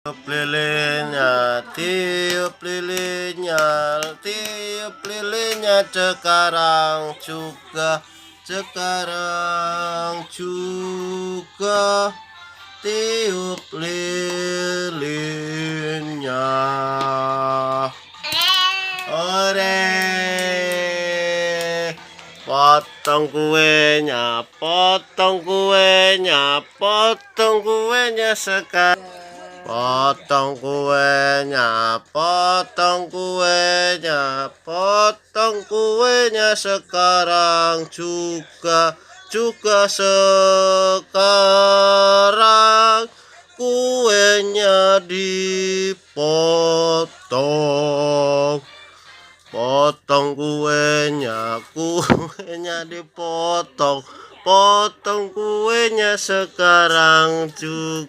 Tiup lilinnya sekarang juga tiup lilinnya. Ore, potong kuenya sekarang. Potong kuenya sekarang juga sekarang kuenya dipotong. Potong kuenya dipotong. Potong kuenya sekarang juga.